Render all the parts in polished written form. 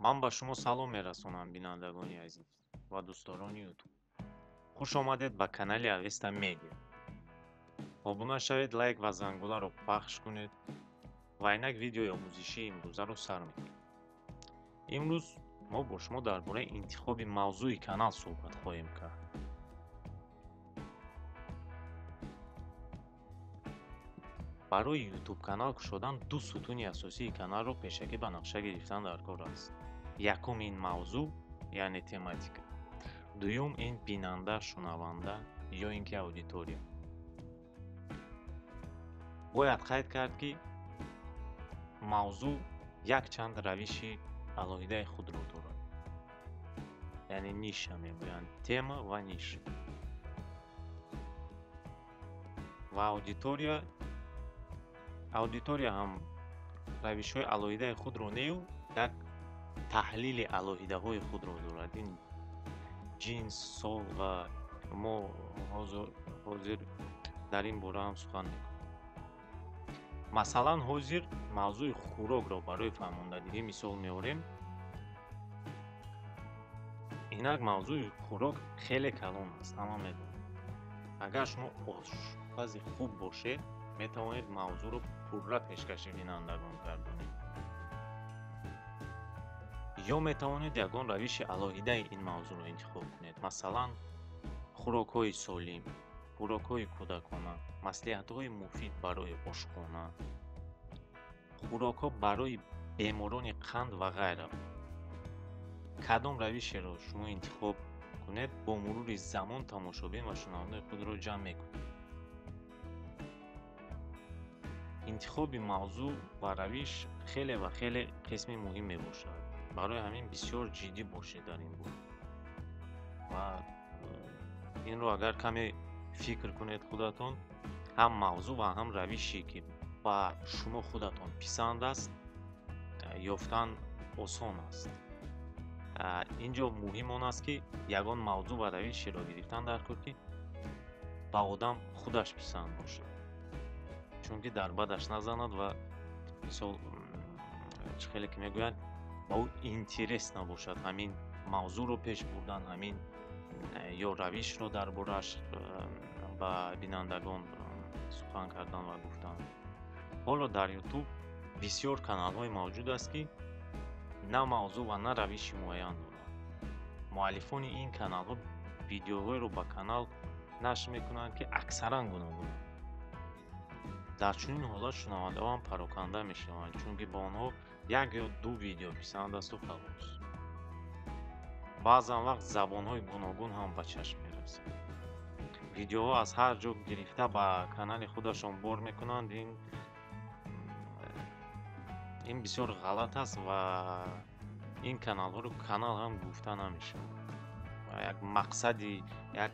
Ман ба шумо салом мерасонам, бинандагони азиз ва дӯстдорони Ютуб. Хуш омадед ба канали Авеста Медиа. Обуна шавед, лайк ва зангуларо пахш кунед ва инак видеои омӯзишии имрӯзаро сар мекунем. Имрӯз мо бо шумо дар бораи интихоби мавзӯи канал суҳбат хоҳем кард. Барои Ютуб канал кушодан ду сутуни асосии каналро пешакӣ ба нақша гирифтан даркор аст. Якум ин мавзӯъ, яъне тематика. Дуюм ин бинанда, шунаванда ё ин ки аудитория. Бояд қайд кард, ки мавзӯъ якчанд равиши алоҳидаи худро дорад. Яъне ниша мегӯянд, тема ва ниша. Ва аудитория ҳам равишҳои алоҳидаи худро нею як таҳлили алоҳидаҳои худро дорад. Ин ҷинс, сол ва мо ҳозир дар ин бора ҳам сухан мекунем. Масалан, ҳозир мавзӯи хӯрокро барои фаҳмондадиҳӣ мисол меорем. Инак мавзӯи хӯрок хеле калон аст, ҳама медонанд. Агар шумо ошпази хуб бошед, метавонед мавзӯъро пурра пешкаши бинандагон гардонед. Ё метавонед ягон равиши алоҳидаи ин мавзӯъро интихоб кунед. Масалан, хӯрокҳои солим, хӯрокҳои кӯдакона, маслиҳатҳои муфид барои ошхона, хӯрокҳо барои беморони қанд ва ғайра. Кадом равишеро шумо интихоб кунед, бо мурури замон тамошобин ва шунавандаи худро ҷамъ мекунед. Интихоби мавзӯъ ва равиш хеле ва хеле қисми муҳим мебошад. Барои ҳамин бисёр ҷиддӣ бошед дар ин бора. Ва инро агар каме фикр кунед худатон, ҳам мавзӯъ ва ҳам равише, ки ба шумо худатон писанд аст, ёфтан осон аст. Инҷо муҳим он аст, ки ягон мавзӯъ ва равишеро гирифтан даркор, ки ба одам худаш писанд бошад. Чунки дар бадаш назанад ва мисол чӣ хеле ки мегӯянд, ба ӯ интерес набошад ҳамин мавзӯъро пеш бурдан, ҳамин ё равишро дар борааш ба бинандагон сухан кардан ва гуфтан. Ҳоло дар Ютуб бисёр каналҳое мавҷуд аст, ки на мавзӯъ ва на равиши муайян доранд. Муаллифони ин каналҳо видеоҳоеро ба канал нашр мекунанд, ки аксаран гуногунанд. Дар чунин ҳолат шунавандаҳо ҳам пароканда мешаванд, чунки ба онҳо як ё ду видео писанд асту халос. Баъзан вақт забонҳои гуногун ҳам ба чашм мерасад. Видеоҳо аз ҳар ҷо гирифта ба канали худашон бор мекунанд. Ин бисёр ғалат аст ва ин каналҳоро канал ҳам гуфта намешавад. Як мақсади, як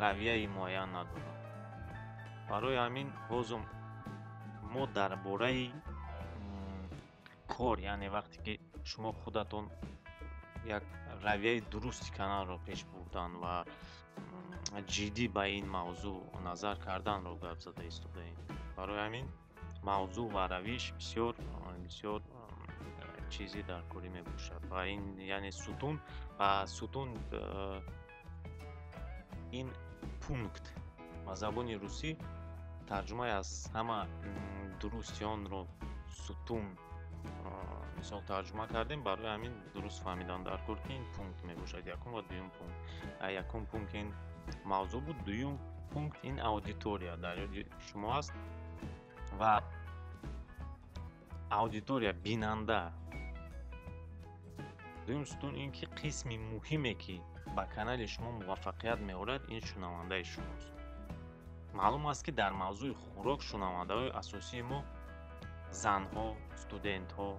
равияи муайян надорад. Барои ҳамин ҳозир мо дар бораи кор, яъне вақте ки шумо худатон як равияи дурусти каналро пеш бурдан ва ҷиддӣ ба ин мавзӯъ назар карданро гап зада истодаем. Барои ҳамин мавзӯъ ва равиш бисёр бисёр чизи даркорӣ мебошад. Ва ин яъне сутун ва сутун ин пункт ба забони русӣ тарҷумаи аз ҳама дурусти онро сутун мисол тарҷума кардем. Барои ҳамин дуруст фаҳмидан даркор, ки ин пункт мебошад, якум ва дуюм пункт. Якум пункт ин мавзӯъ буд, дуюм пункт ин аудитория дар ёди шумо аст ва аудитория бинанда. Дуюм сутун ин ки қисми муҳиме, ки ба канали шумо муваффақият меорад, ин шунавандаи шумост. Маълум аст, ки дар мавзӯи хӯрок шунавандаҳои асосии мо занҳо, студентҳо,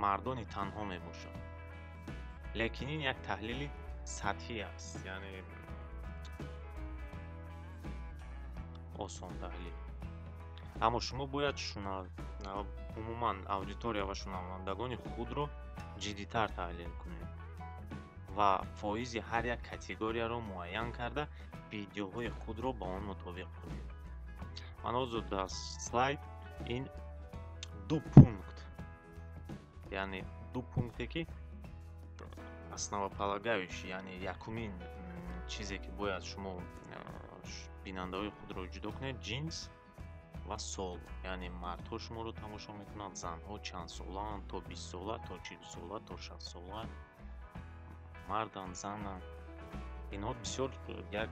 мардони танҳо мебошанд. Лекин ин як таҳлили сатҳӣ аст, яъне осон таҳлил. Аммо шумо бояд умуман аудитория ва шунавандагони худро ҷиддитар таҳлил кунед ва фоизи ҳар як категорияро муайян карда видеоҳои худро ба он мутобиқ кунед. Ман ҳозир дар слайд ин ду пункт, яъне Ду пункте, ки основополагающий, яъне якумин чизе, ки бояд шумо бинандаҳои худро ҷудо кунед, ҷинс ва сол, яъне мардҳо шуморо тамошо мекунанд, занҳо, чанд солаанд, то 20 сола, то 40 сола, то 60 сола, марданд, зананд. Инҳо бисёр як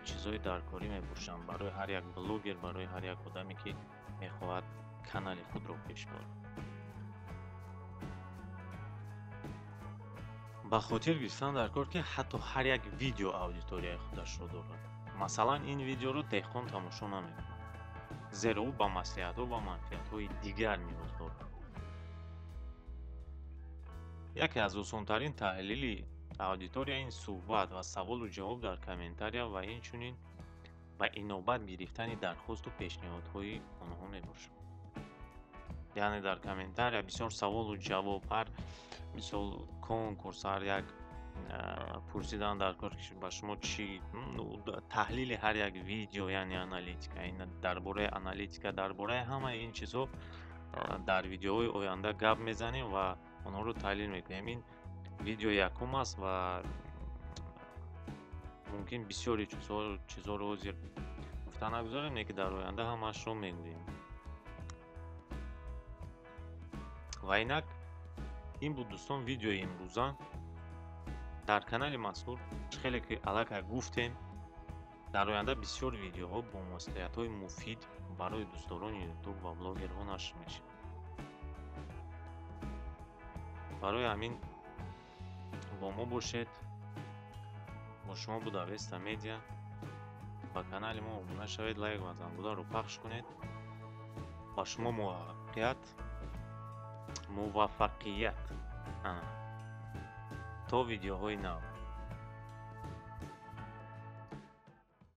чизҳои даркорӣ мебошанд барои ҳар як блогер, барои ҳар як одаме, ки мехоҳад канали худро пеш барад. Ба хотир гирифтан дар кор, ки ҳатто ҳар як видео аудиторияи худашро дорад. Масалан, ин видеоро деҳқон тамошо намекунад, зеро ӯ ба маслиҳатҳо ва манфиатҳои дигар ниёз дорад. Яке аз осонтарин таҳлили аудитория ин суҳбат ва саволу ҷавоб дар комментария ва инчунин ба инобат гирифтани дархосту пешниҳодҳои онҳо мебошад. Яъне дар комментария бисёр саволу ҷавоб, ҳар мисол конкурс, ҳар як пурсидан дар кор, ки ба шумо чӣ, таҳлили ҳар як видео, яъне аналитика. Дар бораи аналитика, дар бораи ҳамаи ин чизҳо дар видеоҳои оянда гап мезанем ва онҳоро таҳлил мекунем. Ин видео якум аст ва мумкин бисёри чизҳоро ҳозир гуфта нагузорем, лекин дар оянда ҳамаашро мегӯем. Ва инак, ин буд, дӯстон, видеои имрӯза дар канали мазкур. Хеле ки аллакай гуфтем, дар оянда бисёр видеоҳо бо маслиҳатҳои муфид барои дӯстдорони Ютуб ва блогерҳо нашр мешавад. Барои ҳамин бо мо бошед. Бо шумо буд Авеста Медиа. Ба канали мо обуна шавед, лайк ва зангуларо пахш кунед. Ба шумо муваффақият. То видеоҳои нав.